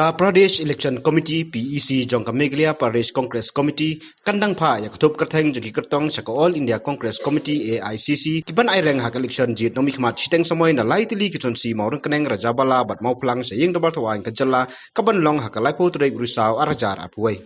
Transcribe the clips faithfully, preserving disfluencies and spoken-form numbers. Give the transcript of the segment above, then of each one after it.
Ka Pradesh Election Committee, P E C, jong ka Meghalaya Pradesh Congress Committee kan dang phah ïa ka thup kyrteng jong ki kyrtong sha ka All India Congress Committee, A I C C, ki ban ai reng ha ka election jied nongmihkhmat shiteng samoi na lai tylli ki constituency Mawryngkneng, Rajabala bad Mawphlang sha ïing dorbar thawaiñ ka jylla, ka ban long ha ka laiphew tarik Risaw arhajar arphew wei.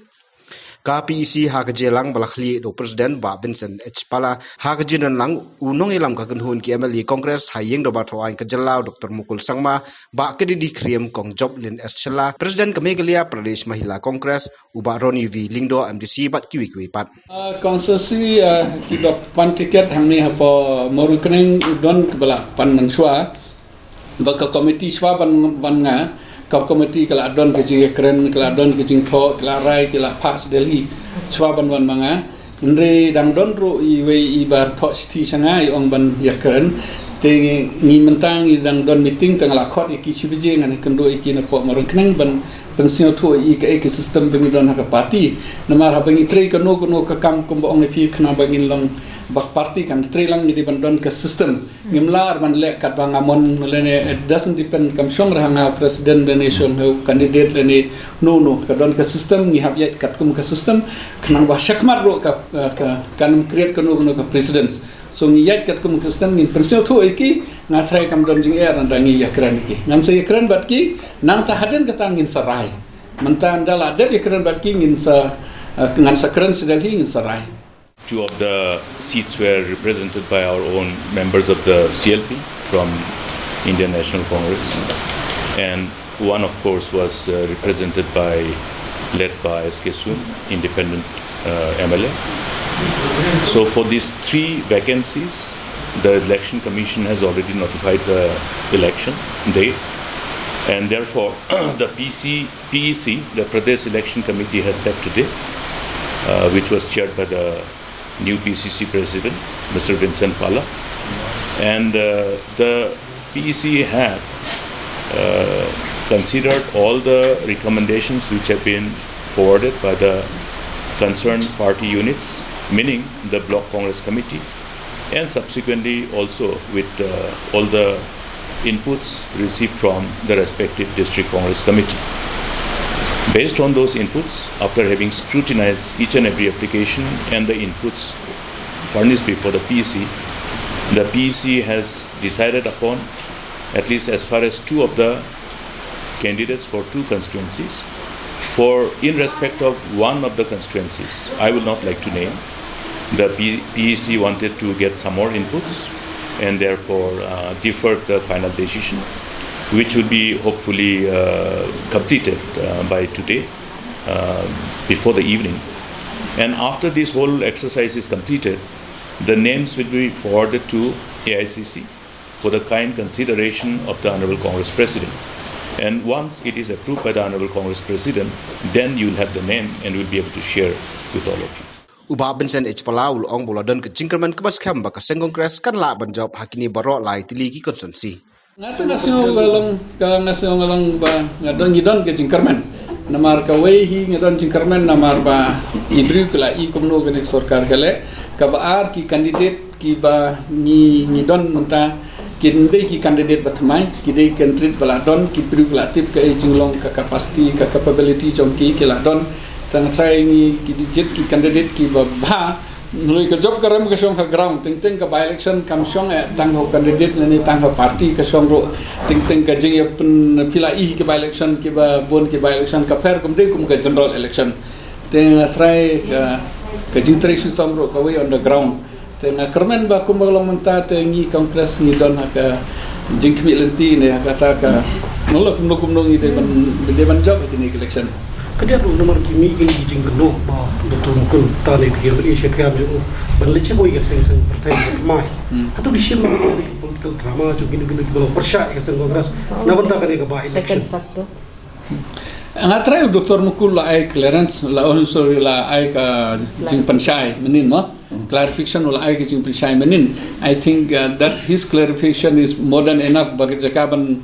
Ka P E C ha ka jingïalang ba la khlieh da u President Bah Vincent H Pala, ha ka jingdonlang u nongïalam ka kynhun ki M L A Congress ha ïing dorbar thawaiñ ka jylla u Doctor Mukul Sangma, Bah Kennedy Khyriem, Kong Joplin S Shylla, President ka Meghalaya Pradesh Mahila Congress, u Bah Ronnie V Lyngdoh, M D C, bad kiwei kiwei pat. Ah, constituency, ah, kiba pan tiket hangne hapoh Mawryngkneng u don kaba la pan mynshuwa. Ba ka committee shuwa ban, ban nga, ka committee ka la don ka jingïakren, ka la don ka jingthoh, ka la rai, ka la phah sha Delhi shuwa ban wan ma nga. Hynrei dang don ruh iwei i ba thoh shithi sha nga, i ong ban ïakren. Te ngi, ngi mynta ngi dang don meeting, te nga la khot ïa ki shi baje, ngan ïakynduh ïa ki napoh Mawryngkneng ban pynsngewthuh ïa kaei ka system ba ngi don ha ka party. Namar haba ngi trei kano kano ka kam kumba ong ïa phi, khnang ba ngin long bak party, kan trei lang ngi dei ban don ka system. Ngim lah ban leh katba nga mon lane, it doesn't depend, kam shong re ha nga president lane shong ha u candidate lane, no, no, ka don ka system, ngi hap ïaid katkum ka system. Khnang ba shakhmat ruh ka, ka, kan create kano kano ka precedence. So ngi ïaid katkum ka system, ngin pynsngewthuh ïa ki. Nga tharai kam don jingeh, nangta ngi ïakren ïa ki, ngan sa ïakren bad ki. Nangta hadien kata ngin sa rai. Mynta ynda la dep ïakren bad ki, ngin sa, eh, ngan sa kren sha Delhi, ngin sa rai. Two of the seats were represented by our own members of the C L P from Indian National Congress, and one, of course, was, uh, represented by, led by S K Soon, independent, uh, M L A. So for these three vacancies, the Election Commission has already notified the election date, and therefore the P C, P E C, the Pradesh Election Committee, has sat today, uh, which was chaired by the new P C C president, Mister Vincent Pala. And, uh, the P E C had, uh, considered all the recommendations which have been forwarded by the concerned party units, meaning the Block Congress Committees, and subsequently also with, uh, all the inputs received from the respective district Congress committee. Based on those inputs, after having scrutinized each and every application and the inputs furnished before the P E C, the P E C has decided upon, at least as far as two of the candidates for two constituencies, for, in respect of one of the constituencies, I will not like to name, the P-, P E C wanted to get some more inputs and therefore, uh, deferred the final decision, which will be hopefully, uh, completed, uh, by today, uh, before the evening. And after this whole exercise is completed, the names will be forwarded to A I C C for the kind consideration of the Honorable Congress President. And once it is approved by the Honorable Congress President, then you will have the name and will be able to share with all of you. U Bah Vincent H Pala u la ong ba la don ka jingkyrmen kaba skhem ba ka seng Congress kan lah ban jop ha kine baroh lai tylli ki constituency. Nga te nga sngew nga long, ka nga sngew nga long ba nga don, ngi don ka jingkyrmen. Namar kawei hi nga don jingkyrmen namar ba ki briew ki la i kumno kane ka sorkar ka leh. Kaba ar, ki candidate kiba ngi, ngi don mynta, kim dei ki candidate ba thymmai, ki dei candidate ba la don, ki briew ki la tip kaei jinglong, ka capacity, ka capability jong ki, ki la don. Te nga tharai ngi, ki dei jied ki candidate kiba bha. Hynrei ka jop ka rem ka shong ha ground, teng teng ka by election kam shong eh tang ha u candidate lane tang ha u party, ka shong ruh teng teng ka jingïapyni, phi la i ki by election kiba bun, ki by election ka pher, kam dei kum ka general election. Te nga tharai ka, ka jingtrei shitom ruh kawei on the ground. Te nga kyrmen ba kumba long mynta te ngi Congress ngi don ha ka jingkhmih lynti ne ha kata ka, ngan leh kumno kumno ngi dei ban, dei ban jop ha kine ki election. Ka dei ruh namar ki mih ki jingkynnoh ba Doctor Mukul ta ne ki Asia Khyam jong u ban leit sha kawei ka seng, seng pyrthei ba thymmai. Hmm. Hato ki shim ki political drama jong kino kino kiba long pyrshah ïa ka seng Congress na bynta kane ka by election. Second part tu. Nga tharai u Doctor Mukul la ai clearance, la, oh, sorry, la ai ka jingpynshai mynnin mo. Clarification, u la ai ka jingpynshai mynnin. I think, uh, that his clarification is more than enough ba ka jaka ban,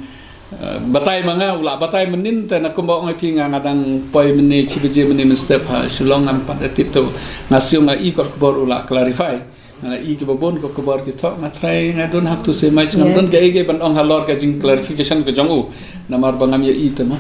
uh, batai ma nga, u la batai mynnin, te na kumba ong ïa phi nga, nga dang poi mynne shi baje mynne mynstep ha Shillong, ngam pat da tip, te nga sngew nga i kot khubor u la clarify. Nga la i kiba bun kot khubor ki thoh, nga tharai nga don't have to say much, ngam don kaei kaei ban ong halor ka jingclarification ka jong u. Namar ba ngam ïa i te mo.